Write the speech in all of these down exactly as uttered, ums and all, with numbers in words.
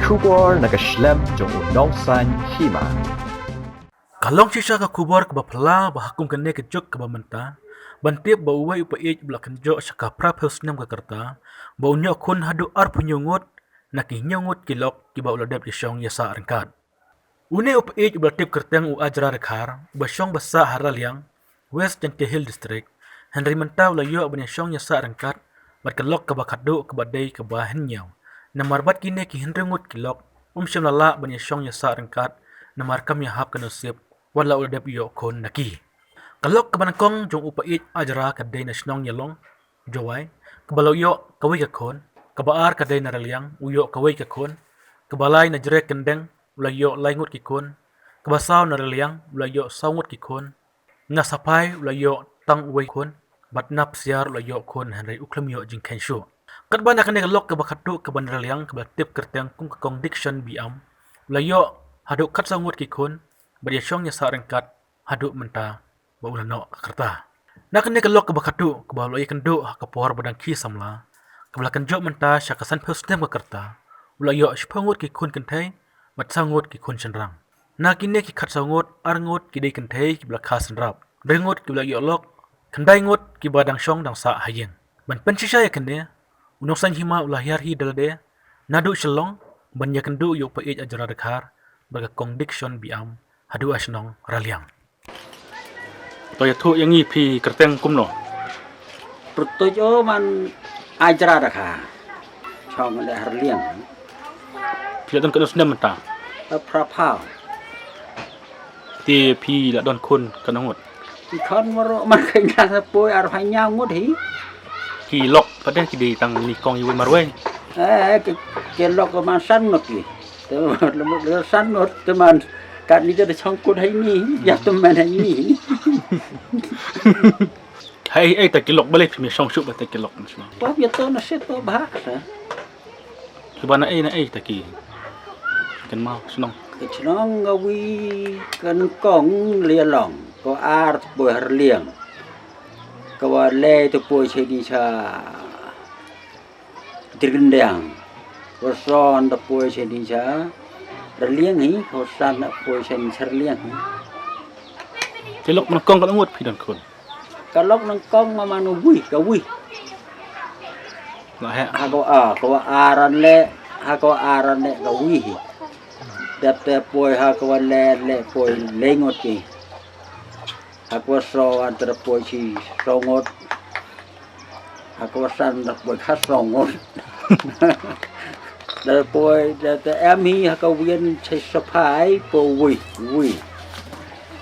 Khubor na ka shlem jong u Nongsaiñ Hima. Ka long shisha ka khubor kaba phylla ba ha kum kane ka juk kaba mynta ban tip ba uwei u paid uba la kynjoh sha ka phra phew snem ka rta ba un ïoh khun haduh arphew hynñiew ngut na ki hynñiew ngut ki lok kiba u la dep ïashong ïasah ryngkat. Une u paid uba la tip kyrteng u Ajra Dkhar uba shong ba sah ha Raliang, West Jaintia Hills District, hynrei mynta u la ïoh ban ïashong ïasah ryngkat bad ka lok kaba khatduh kaba dei kaba hynñiew. Namar bad kine ki hynriew ngut ki lok um shym la lah ban ïashong ïasah ryngkat namar kam ïahap ka nusip wat la u la dep ïoh khun na ki. Ka lok kaba nyngkong jong u paid Ajra ka dei na shnong Ïalong, Jowai, kaba la ïoh kawei ka khun. Kaba ar ka dei na Raliang, u ïoh kawei ka khun. Kaba lai na Jreh Kyndeng, u la ïoh lai ngut ki khun. Kaba saw na Raliang, u la ïoh saw ngut ki khun. Na Saphai u la ïoh tang uwei khun, bad na Psiar u la ïoh khun hynrei u khlem ïoh jingkheiñ shuh. Katba na kane ka lok kaba khatduh kaba na Raliang kaba la tip kyrteng kum ka Kong Dickson Biam, u la ïoh haduh khatsaw ngut ki khun, bad ïashong ïasah ryngkat haduh mynta ba u la noh ka rta. Na kane ka lok kaba khatduh kaba u la ïakynduh ha ka por ba dang khie samla, kaba la kynjoh mynta sha ka sanphew snem ka rta, u la ïoh shiphew ngut ki khun kynthei bad saw ngut ki khun shynrang. Na kine ki khatsaw ngut, ar ngut ki dei kynthei kiba la kha synrap, hynriew ngut kiba la ïoh lok, khyndai ngut kiba dang shong dang sah ha ïing. Ban pynshisha ïa kane, u Nongsaiñ Hima u la hiar hi da lade naduh Shillong ban ïakynduh ïa u paid Ajra Dkhar bad ka Kong Dickson Biam haduh ha shnong Raliang. To ïathuh ïa ngi phi kyrteng kumno? Pyrtuid o man Ajra Dkhar. Shong leh ha Raliang. Phi la don katno snem mynta? Phra phew. Te phi la don khun katno ngut? Ki khun maro man kynja sa poi arphew hynñiew ngut hi. Ki lok pat de ki dei tang ni kong iwei marwei? Eh, ki, ki lok ko man san ngut ki. Te man lemut le san ngut te man kat ni te shong kut hai ni, ya te man hai ni. Hai, eh, ta ki lok balei phi me shong shuh ba ta ki lok na shnong. Pap ya to na se to ba sa. Kiba na ei na ei ta ki. Kan mau shnong. Ka shnong ka wi kan kong Lia Long, ko ar te poi Harliang. Ka wa le te poi che ni cha Dirgendiang. Ko son te poi che ni cha Harliang hi, ko san te poi che ni cha Harliang hi. Ki lok man kong ka ngut phi don khun. Ka lok nyngkong ma manu wih, ka wih. La heh. Ha ko a, ko aran le, ha ko aran le ka wih. Dep te poi ha ko le le poi le ngut ki. Ha ko so an te poi chi so ngut. Ha ko san te poi ha so ngut. Te poi te te em hi ha ko wien chi so phai po wih, wih.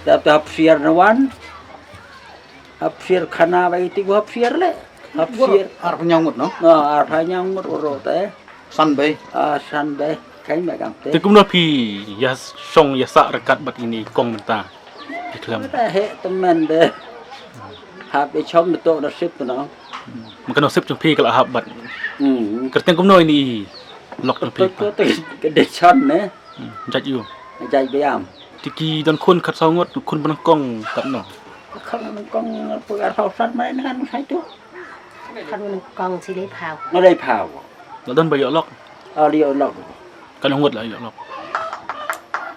Te te hap siar na wan. Hap siar khana ba iti ko hap siar le. Hap siar. Ar panyang ngut no? No, ar panyang ngut uro te. San bei. Ah, san bei. Kain ba kam te. Te kumno phi ya shong ya sa rakat bat ini kong menta. Di khlem. Te he temen de. Hap e chong de to na sip no. Maka no sip chung phi kala hap bat. Hmm. Kerteng kumno ini lok chung phi. To to ke de chan ne. Hmm, jait yu. Jait biam. Te ki don khun khat saw ngut, khun ba nyngkong katno? Khun ba nyngkong poi ar phew san mai ngan sai tu. Khun ba nyngkong chi lai phew. Lai phew. La don ba ïoh lok? Ah, ïoh lok. Katno ngut la ïoh lok?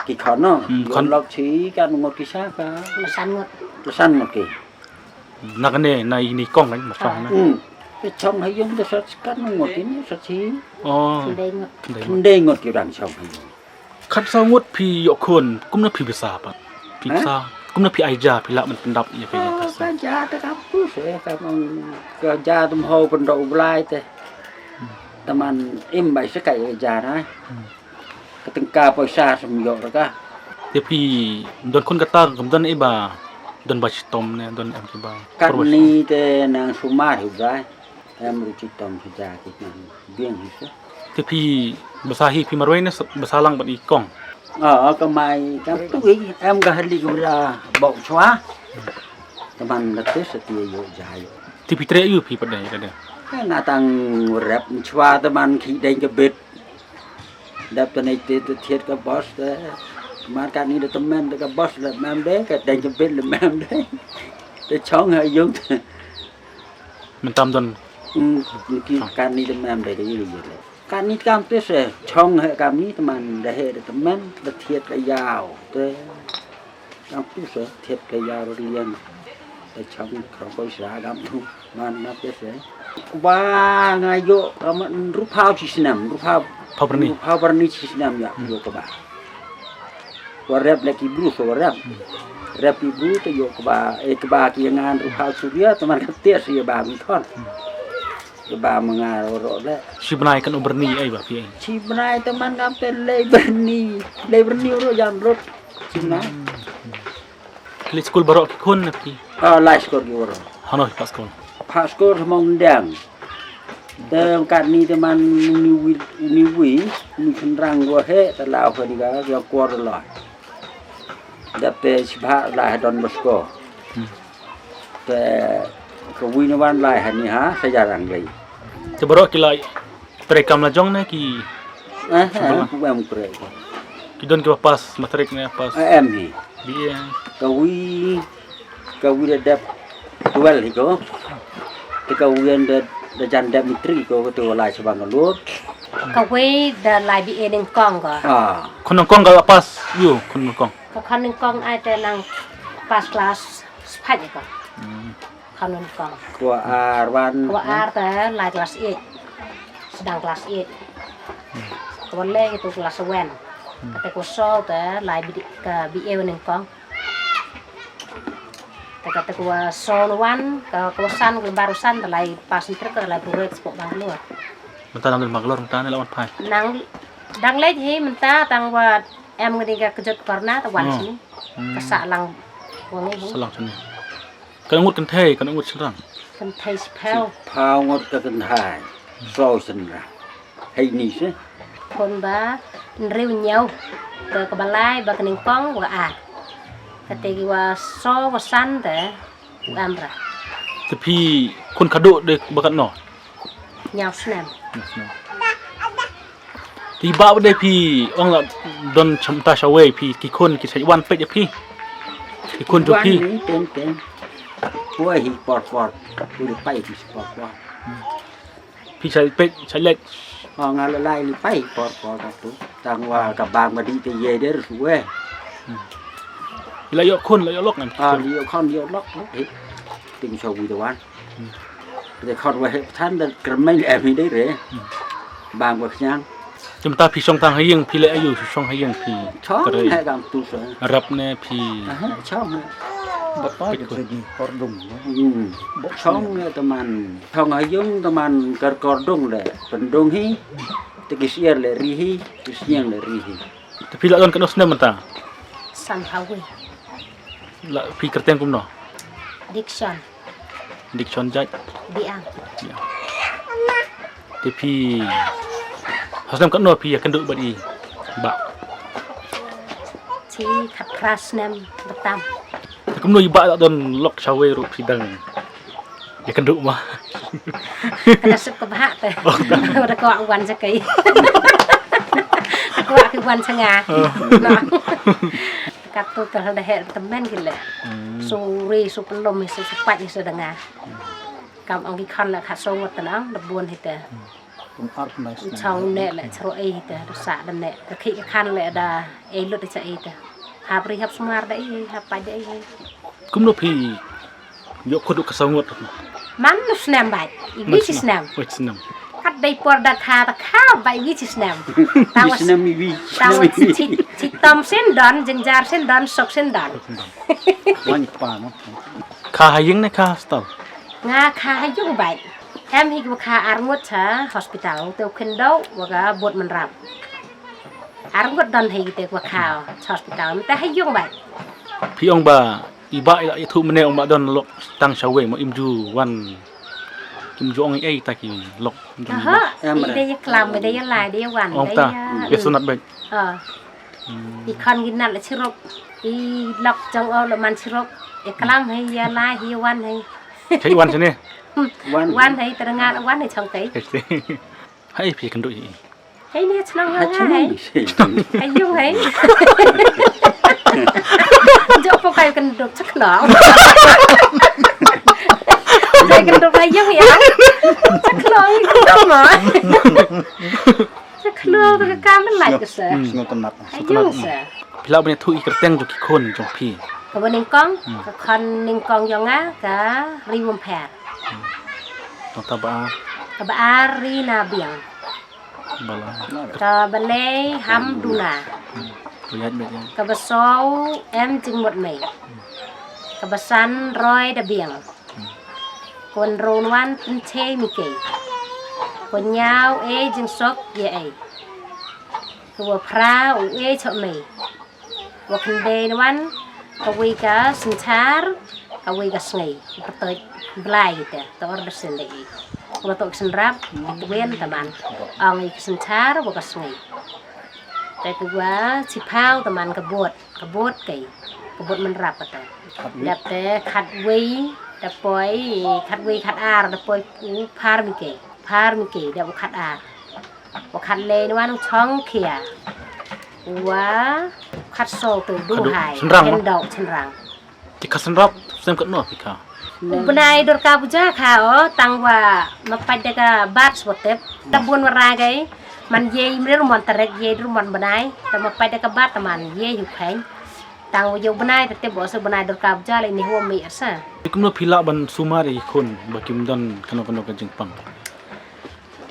Ki khun no. Hmm, ïoh khun. Lok chi katno ngut ki sa ka? San ngut. San ngut ki. Na kane na ini kong kan masang na. Hmm. Te chong ha yung te sat skat ngut ini sat si. Oh. Khyndai ngut. Khyndai ngut. Khyndai ngut ki dang chong ha yung. Khat saw ngut phi ïoh khun, kumno phi bsa pat? Phi bsa, kumno phi ai ja, phi lah ban pyndap ïa phi ïa ka sa? Ka ja te ka pus eh, ka mang ka ja tum ho pyndoh u Blai te. Te man im bai sa kai ja na. Hmm. Ka tyngka poisa sum ïoh ra ka. Te phi don khun kata kam don iba don ba chitom ne don em kiba. Katni te nang sumar hi ba. Em ru chitom hi ja ki nang biang hi sa. Te phi bsa hi phi marwei ne bsa lang bad i kong. Ah, ka mai ka tu hi em ka hali ka bra bok chwa. Teman la te sa ti ïoh ja ïoh. Te phi tre yu phi pat dei ka dei. Ka na tang rep chwa teman khi dei ka bit. Dap te nei te te thiet ka bos te. Mar ka ni de temen de ka bos le mem de ka deng ka bit le mem de. Te chong ha yung te. Mentam don. Hmm, ki ka ni de mem de ka yung le. Katni kam te se chong he kamni teman da he da teman da thiat ka yaw te. Kam tu se thiat ka yaw ro lian. Da chong krong koi sa kam tu man na te se. Ba nga yo kam rup hau chi snam, rup hau Pau Berni. Rup hau Berni chi snam ya yo ka ba. Wa rep le ki bru so wa rep. Rep ki bru te yo ka ba e ka ba ki ngan rup hau surya teman ka te se ba mi thon. Ka ba ma nga ro ro le. Shi bnai kan u Berni ai ba phi ai. Chi bnai teman kam te le Berni. Le Berni ro jam rot. Chi bnai. Kli skul baroh ki khun na phi. Ah, lai skul ki baroh. Hano phi pas skul. Pas skul sa mong dang. Te katni teman ni wi ni wi ni senrang wa he te lau ka ni ka ya kuar la. Dap te sibha la don basko. Te ka wi ni wan lai hani ha sa jarang lai. Te baroh ki lai trei kam la jong ne ki. Eh, eh, em trei. Ki don ki ba pas matrik ne pas. Eh, em hi. Bi eh. Ka wi ka wi da dep twelve hi ko. Te ka wi da da jan dep matrik ko ko te lai sa bang lut. Ka wi da lai bi e ning kong ko. Ah. Khun ning kong ka pas yu khun ning kong. Ka khun ning kong ai te nang pas klas sphat ko. Khun ning kong. Kwa ar wan. Kwa ar te lai klas eight. Sedang klas eight. Kwa le itu klas seven. Kata kwa so te lai bi ka bi e ning kong. Te kata kwa so wan ka kwa san kwa baru san te lai pas ni trek lai purek spok Bangalore. Menta nang dal Bangalore menta ne lawan pai. Nang dang lej hi menta tang wa em ngani ka kejut korna te wan sini. Ka sa lang wangi hi. Sa lang sini. Kan ngut kan thei kan ngut senrang. Kan thei sipau. Pau ngut ka kan thai. So senrang. Hei ni se. Kon ba nriu nyau. Te ka balai ba ka ningkong wa a. Kate ki wa so wa san te. Wa amra. Te phi kun kadu de ba kat no. Nyau snem. Nyau snem. Ti ba de phi ong la don cham ta shawe phi ki kun ki sai wan pet phi. Ki kun tu phi. Ten ten. Wa hi por por. Tu pai ki por por. Phi sai pet sai lek. Oh nga la lai li pai por por ka tu. Tang wa ka bang ma di te ye der su we. La yo kun la yo lok ngan. Ah li yo kun yo lok. Ting so wi de wan. Te khot wa he than da kyrmai le em hi dei re. Bang wa khñiang. Te mynta phi shong tang ha ïing phi le ayu shong ha ïing phi. Chong he kam tu sa. Rap ne phi. Aha, chong he. Bot pa ke trei ni kordung. Hmm. Chong ne teman. Chong ha ïing teman kar kordung le. Pendung hi. Te ki sier le ri hi. Ki sieng le ri hi. Te phi la don kano snem mynta? San hawi. La phi kyrteng kumno? Dickson. Dickson jait. Biang. Biang. Te phi ha snem katno phi ïa kynduh bad i ba? Chi khatphra snem batam. Te kumno i ba la don lok shawe ruh phi dang ïa kynduh ma. Ka da suk ka bha te. Ka da kwah wan sa kai. Ka kwah ki wan sa nga. Ka tu ka da he temen ki le. Su ri su pelum su su pat su da nga. Kam ong ki khan le kha so ngot nang da bun hi te. Chong ne le chro ei hi te da sa da ne. Da khi ki khan le da ei lut cha ei te. Hap ri hap sumar da ei hap pa da ei. Kumno phi ïoh kut ka saw ngut? Man nu snem bai. Iwi chi snem. Wi snem. Kat dei por da kha da kha bai iwi chi snem. Tawa snem iwi. Tawa chi chi tom sin don jingjar sin don sok sin don. Wan pa no. Kha ha ïing ne kha hostel? Nga kha ha ïing bai. Em hi kha ar ngut cha hospital te u khyndau wa ka bot man rap. Ar ngut don hi te wa kha hospital te ha ïing bai. Phi ong ba i ba i la i thu mene ong ba don lok tang shawe mo im ju wan. Im ju ong ei ta ki lok. Aha, i de ya klam i de ya lai de ya wan. Ong ta ya sunat bai. Ah. I khan gi nat la chirok. I lok jong o lo man chirok. I klam hi ya lai hi wan hi. Kai wan sini. Wan hi terdengar wan hi chong kai. Hai phi kynduh hi. Hei ni chnong ha nga hei. Hei yung hei. Jok po kai kynduh chnong. Kan dok ha ïing ïa. Sa klong ïa ka ma. Sa klong ka kam lait ka sa. Sngewtynnat. Ha ïing sa. Phi lah ban ïathuh ïa ki kyrteng jong ki khun jong phi. Kaba nyngkong, ka khun nyngkong jong nga ka Ri Wym Pher. Nangta ba ar. Kaba ar Ri Na Biang. Ba lai. Kaba lai Ham Duna. Ba ïaid ba ïaid. Kaba saw Em Jingmut Mei. Kaba san Roi Da Biang. Ko ynru wan Pynche Mikei. Ko ynñiaw E Jingsok Ïa Ei. Ko wa phra U E Chok Mei. Wa khyndai wan ka wei ka Synchar, ka wei ka Sngi. Pyrtuid Blai te, to order sendai. Ko to ka Synrap, to wen taman. Ong i ka Synchar, wa ka Sngi. Te ka wa chiphaw taman ka bot, ka bot kai, ka bot Mynrap kata. Dap te khatwei, da poi, khatwei khat ar, da poi u Phar Mikei, Phar Mikei, dap u khat ar. Wa khatlei wan u Chong Khia. Wa khatsaw tu Duhai, Synrang, Hendau Synrang. Ki kha Synrap, sem kat noh phi kha. U bnai Durga Puja kha o, tang wa ma pait da ka bat swa tep. Ta bun wa ra gai, man ye imrir mon tarek ye dur mon bnai. Ta ma pait da ka bat ta man ye yu khain. Tang wa yu bnai ta tep wa sa bnai Durga Puja le ni huwa mi arsa. Kumno phi lah ban sumar i khun ba kim don kano kano ka jingpang.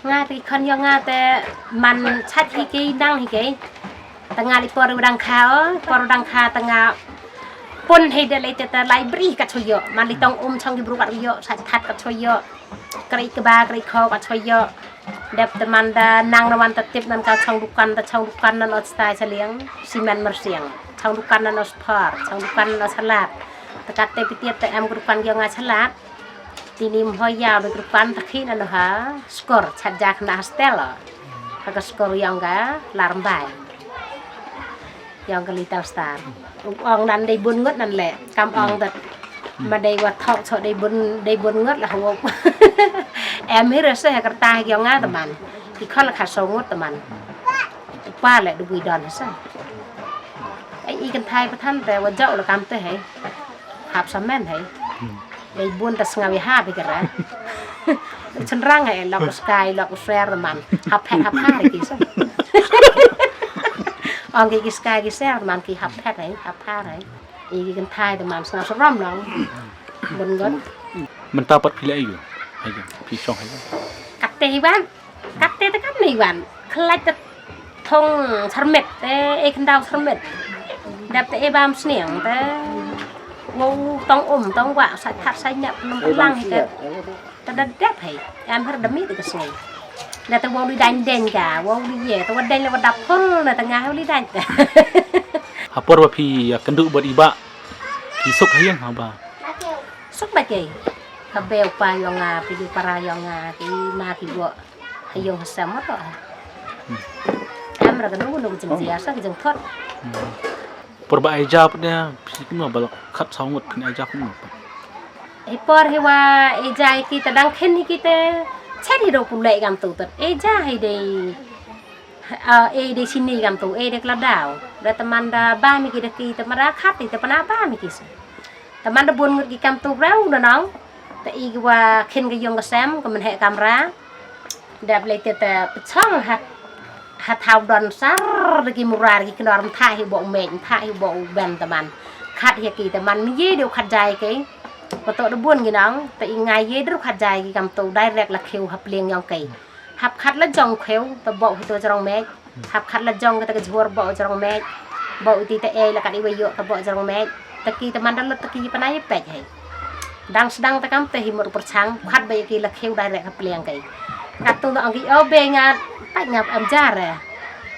Nga te ki khon yong nga te man chat hi ki nang hi ki. Te nga li por u dang kha o, por u dang kha te nga pun hi de lai te te lai bri ka choi yo. Man li tong um chong ki bru ka ru yo, chat that ka choi yo. Kri kba kri kho ka choi yo. Dep te man da nang na wan te tip nan ka chong dukan te chong dukan nan o stai chaliang. Simen mersiang. Chong dukan nan o spar, chong dukan nan o salad. Te kat te pitiat te em dukan yong nga salad. Tini mhoya be grupan takhi na no ha skor chat jak na hostel. Ha ka skor yong ka Larmbai. Yong ka Little Star. Ong nan dei bun ngut nan le. Kam ong dat. Ma dei wa thok cho dei bun dei bun ngut la hawop. Em hi rasa ha kerta yong nga teman. Ki khol kha so ngut teman. Pa le du bui don hasa. Ai i kan thai patan te wa jau la kam te hai. Hap samen hai. Dei bun ta sngaw i hap i kara. Chen rang hai lok skai lok ser man. Hap phet hap har ki sa. Ong ki skai ki ser man ki hap phet hai hap har hai. I ki kan thai te man sngaw sarom long. Bun got. Mynta pat phi le ayu. Ayu phi song ayu. Kat te hi ban. Kat te te kat nei wan. Khlait te thong sarmet te e kyndaw sarmet. Dap te e bam sniang te. Wow tong um tong wa sa thar sa nyap num lang te. Te da dap hai. Am har demi te sngi. Da te wow li dain den ka, wow li ye, te wa dain le wa dap hol na te nga wow li dain te. Hapor wa phi ya kendu bad iba. Ki suk hayang haba. Suk ba ke. Ka beu pa yong nga, pi para yong nga, ki ma ki go. Hayong hasam mo to. Em ra ka nungu nungu jing jia sa jing thot. Por ba ai jap ne phi kumno ba khat saw ngut phin ai jap kumno. Hi por hi wa ai jai ki ta dang khin hi ki te. Chen hi do pulai kam tu tat. Ai ja hi dei. Ai dei sini kam tu, ai dei kladau. Da teman da ba mi ki da ki te mara khat hi te pana ba mi ki sa. Teman da bun ngut ki kam tu brau da nong. Te i ki wa khin ka yong ka sem ka men he kamra. Dap le te te pechong hat hat hau don sar de ki murar ki knor mtha hi bo me mtha hi bo ben teman. Khat hi ki teman mi ye de khat jai ke. Ko to de bun ki nang te i ngai ye de khat jai ki kam tu direct la kheu hap leng yong ke. Hap khat la jong kheu te bo hi to jrong me. Hap khat la jong ka ta ka jhur bo jrong me. Bo i ti te e la kat i wa yo te bo jrong me. Te ki teman da lut te ki pana ye pek he. Dang sedang te kam te hi mur perchang, khat ba ki la kheu dai rek ka pliang kai. Kat tu ong ki o be nga, pat nga am jar.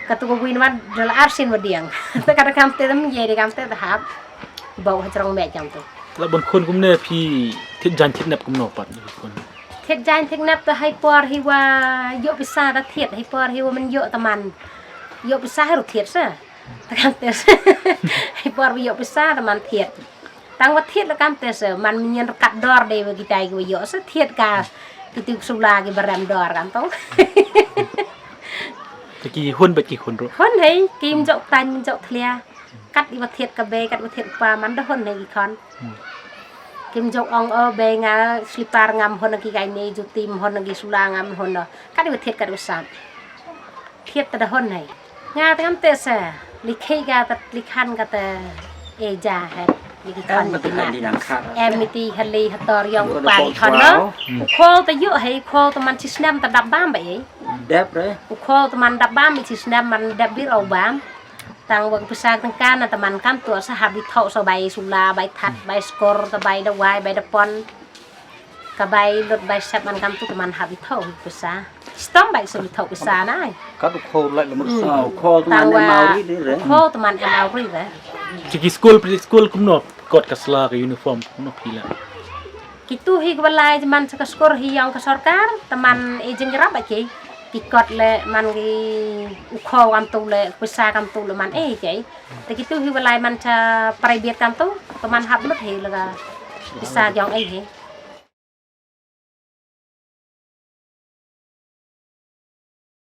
Kat tu ko win wan dal arsin wa diang. Te kat kam te tem ye de kam te te hap. Bau ha jrong me jam tu. La bon khun kumne phi thit jan thit nep kumno pat khun. Thit jan thit nep te hai por hi wa yo pisa da thit hai por hi wa men yo teman. Yo pisa haru thit sa. Te kam te sa. Hai por wa yo pisa teman thit. Tang wa thied la kam te se man mynnin rkat dor de wa kitai ki wa yo se thied ka kitu sula ki barem dor kam tong. Te ki hun bet ki hun ro. Hun hei ki mjok tan mjok thlia. Kat i wa thied ka be kat wa thied pa man da hun hei ki khon. Kim jong ong o bei nga slipar ngam hon ki gaini juti hon ki sula ngam hon. Kadi ba thied kadi ba sat. Thied ta da hon hai. Nga ta ngam te sa. Likhi ga ta likhan ga ta e ja hai. Liki khan em ti na. Em ti hali hator yong pa ki khon no. U khol ta yu hai u khol ta man chi snem ta dap bam ba e. Dep re. U khol ta man dap bam chi snem man dep bir au bam. Tang wa pisa tang kan ta man kam tu sa habi thok sa bai sula bai that bai skor ta bai da wai bai da pon. Ka bai lut bai sep man kam tu ta man habi thok pisa. Stom bai suli thok pisa nai. Ka tu khol lai lamur sa. Khol ta man em au ri re. Khol ta man em au ri re. Chi ki school pri school kumno kot ka sla ka uniform kumno pila. Kitu hi ka balai man sa ka skor hi yong ka sorkar ta man e jing rap ba ki. Ki kot le man ki u khol kam tu le pisa kam tu le man e ki. Ta kitu hi balai man sa private kam tu ta man hap lut hi le ka pisa yong e hi.